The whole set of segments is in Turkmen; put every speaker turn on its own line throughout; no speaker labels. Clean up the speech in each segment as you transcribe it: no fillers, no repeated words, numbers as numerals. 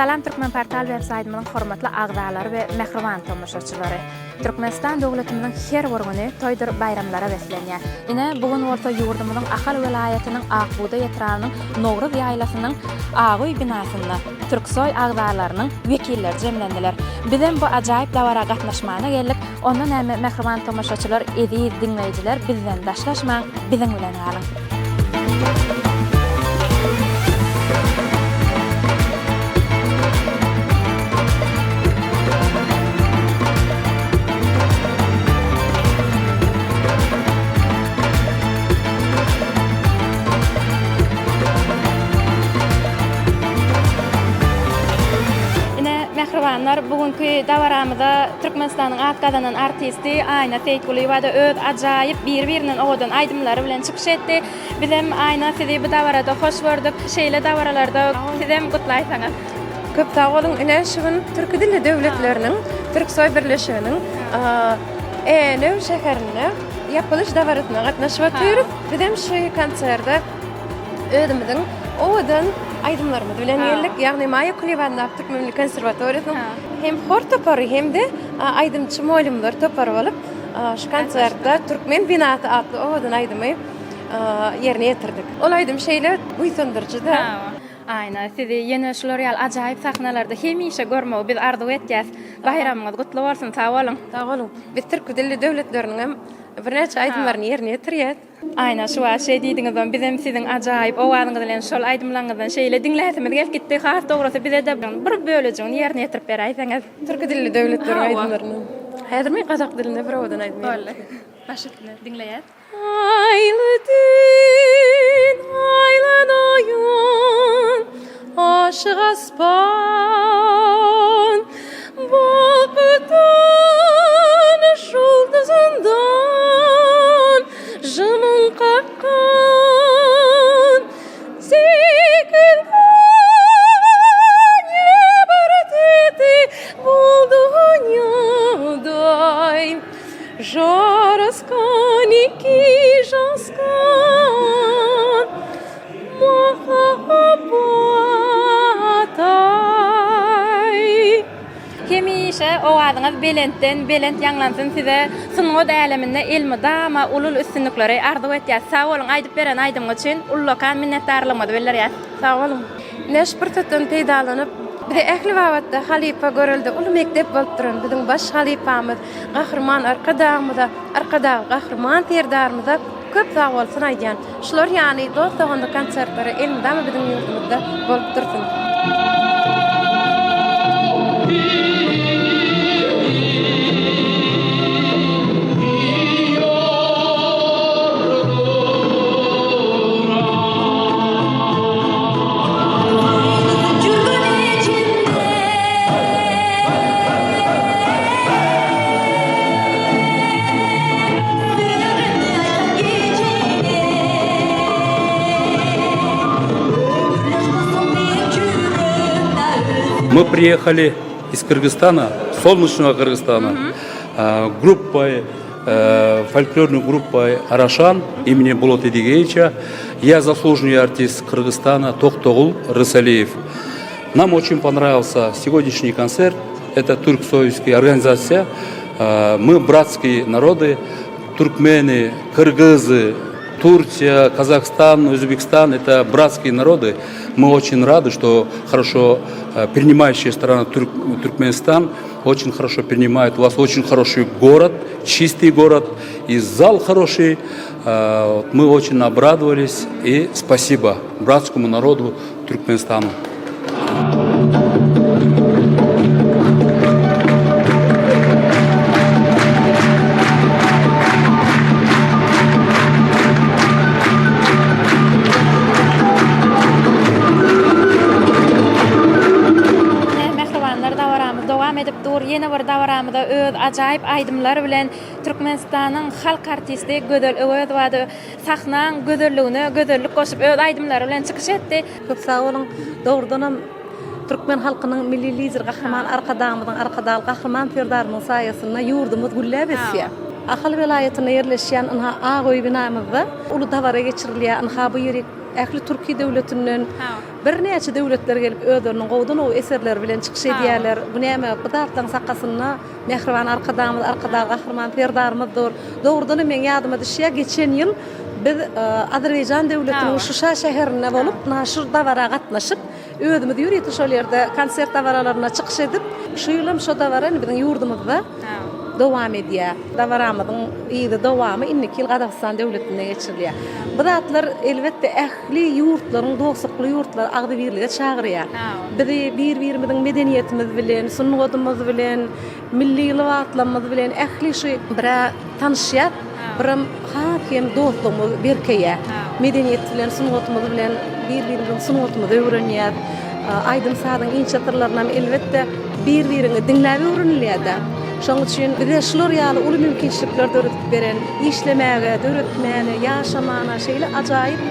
Salam Türkmenportal web saýtymyzyň hormatly agzalary we mähriban tomaşaçylary! Türkmenistan döwletimiziň her bir güni toýdur baýramlara beslenýär. Ine, bu gün bolsa ýurdumyzyň Ahal welaýatynyň Ak bugdaý etrabynyň Nowruz ýaýlasynyň Ak öý binasynda Türksoý agzalarynyň wekilleri jemlendiler. Bizem bu ajaýyp dabara gatnaşmana geldik. Onda näme mähriban tomaşaçylar, eziz diňleýjiler bizden daşlaşmaň, biziň bilen galyň. Ine, mähribanlar, bu günki dabaramyza Türkmenistanyň at gazanan artisti Aýna Seýitgulyýewa-da öz ajaýyp, biri-birinden owadan aýdymlary bilen çykyş etdi. Bizem Aýna sizi bu dabarada hoş gördük. Şeýle dabaralarda sizem gutlaýsaňyz.
Köp sag boluň. Ine, şu gün Türki dilli döwletleriniň Türksoý birleşiginiň Änew şäherinde ýapylyş dabarasyna gatnaşyp otyrys. Bizem şu konserde özümiziň owadan aýdymlarymyz bilen geldik. Ýagny Maýa Kulyýewa adyndaky Türkmen milli konserwatoriýasynyň hem hor topary hem-de aýdymçy mugallymlar topary bolup şu konsertde Türkmen binasy atly owadan aýdymy ýerine ýetirdik. Ol aýdym şeýle buýsandyryjy-da.
Aýna, sizi ýene şular ýaly ajaýyp sahnalarda hemişe görmegi biz arzuw etýäs. Baýramyňyz gutly bolsun, sag boluň!
Sag boluň! Biz türki dilli döwletleriniň hem birnäçe aýdymlaryny ýerine ýetirýäs.
Aýna, şu wagt şeý diýdiňizem, bizem siziň ajaýyp owazyňyz bilen şol aýdymlaryňyzdan şeýle diňläsimiz gelip gitdi. Has dogrusy bize-de bir bölejigini ýerine ýetirip beräýseňiz.
Türki dilli döwletleriň aýdymlaryny. Häzir men gazak dilinde bir owadan aýdym
Boldy. Baş üstüne, diňleýäs.
Aýly tün, aýlan oýun, aşyk aspan, Bakydan julduzyndan jymyň kakkan, Sekildi ne bir titi boldy dünýaday. Jaraskan iki jaskan Mahabbat-aý.
Hemişe owazyňyz belentden belent ýaňlansyn size sungat äleminde elmydama ulul üstünlikleri arzuw etýäs sag boluň aýdyp beren aýdymyňyz üçin ullakan minnetdarlygymyzy bildirýäs.
Sag boluň. Ine şu pursatdan peýdalanyp, bize ähli babatda halypa görelde uly mekdep bolup duran biziň baş halypamyz Gahryman Arkadagymyza, Arkadagly Gahryman Serdarymyza köp sagbolsun aýdýan. Şular ýaly dost-doganlyk konsertleri elmydama biziň ýurdumyzda bolup dursun.
Мы приехали из Кыргызстана, солнечного Кыргызстана, группой, э, фольклорной группой «Арашан» имени Болота Эдигеевича. Я заслуженный артист Кыргызстана Токтогул Рысалиев. Нам очень понравился сегодняшний концерт. Это турксоевская организация. Э, мы братские народы, туркмены, кыргызы, Турция, Казахстан, Узбекистан – это братские народы. Мы очень рады, что хорошо э, принимающая страна Турк, Туркменистан очень хорошо принимает. У вас очень хороший город, чистый город и зал хороший. Э, мы очень обрадовались и спасибо братскому народу Туркменистану.
Mähribanlar dabaramyz dowam edip dur. Ýene bir dabaramyza öz ajaýyp aýdymlary bilen Türkmenistanyň halk artisti Gözel Öwezowa sahnaň gözelligine gözellik goşup öz aýdymlary bilen çykyş etdi.
Köp sag boluň. Dogrudanam türkmen halkynyň Milli Lideri Gahryman Arkadagymyzyň, Arkadagly Gahryman Serdarymyzyň saýasynda ýurdumyz gülläp ösýär. Ahal welaýatynda ýerleşýän ynha ak öý binamyzda uly dabara geçirilýär. Ynha bu ýeri. ähli türki döwletinden birnäçe döwletler gelip özleriniň gowudan-gowy eserleri bilen çykyş edýärler. Bu näme, bu zatlaryň sakasynda Mähriban Arkadagymyz, Arkadag Gahryman Serdarymyz dur. Dogrudanam meň ýadyma düşýär, geçen ýyl biz Azerbaýjan döwletiniň Şuşa şäherinde bolup, şu dabara gatnaşyp, özümiz ýörite şol ýerde konsert dabaralarynda çykyş edip, şu ýylam şo dabara indi biziň ýurdumyzda dowam edýär. Dabaramyzyň yzy dowamy indiki ýyl Gazagystan döwletinde geçirilýär. Bu zatlar elbetde ähli ýurtlaryň dostlukly ýurtlary agzybirlige çagyrýar. Bizi bir-birimiziň medeniýetimiz bilen, sungatymyz bilen, milli lybaslarymyz bilen ähli şu bir-ä tanyşýas, birem has hem dostlugymyz berkeýär. Medeniýet bilen, sungatymyz bilen bir-birimiziň sungatymyzy öwrenýäs. Aýdym-sazyň inçe syrlarynam elbetde bir-biriňi diňläp öwrenilýär-dä. Şonuň üçin bize şular ýaly uly mümkinçilikler döredip beren, işlemäge, döretmäne, ýaşamana şeýle ajaýyp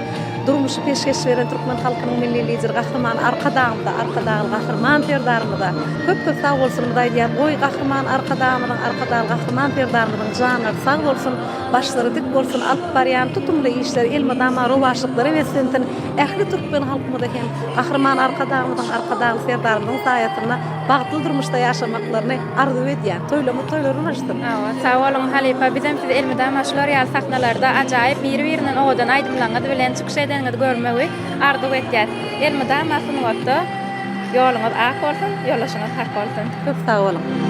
durmuşy peşgeş beren türkmen halkynyň Milli Lideri Gahryman Arkadagymyza, Arkadagly Gahryman Serdarymyza köp-köp sag bolsunymyzy aýdýas. Goý, Gahryman Arkadagymyzyň, Arkadagly Gahryman Serdarymyzyň janlary sag bolsun, başlary dik bolsun, alyp barýan tutumly işleri elmydama rowaçlyklara beslensin, ähli türkmen halkymyza hem Gahryman Arkadagymyzyň, Arkadagly Serdarymyzyň saýasynda bagtly durmuşda ýaşamaklaryny arzuw edýän. Toýlamyz toýlara ulaşsyn!
Hawa, sag boluň halypa, bizem sizi elmydama şular ýaly sahnalarda ajaýyp biri-birinden owadan aýdymlaryňyz bilen çykyş edeniňizi görmegi arzuw etýäs. Elmydama sungatda ýoluňyz ak bolsun, ýoldaşyňyz hak bolsun!
Köp sag boluň!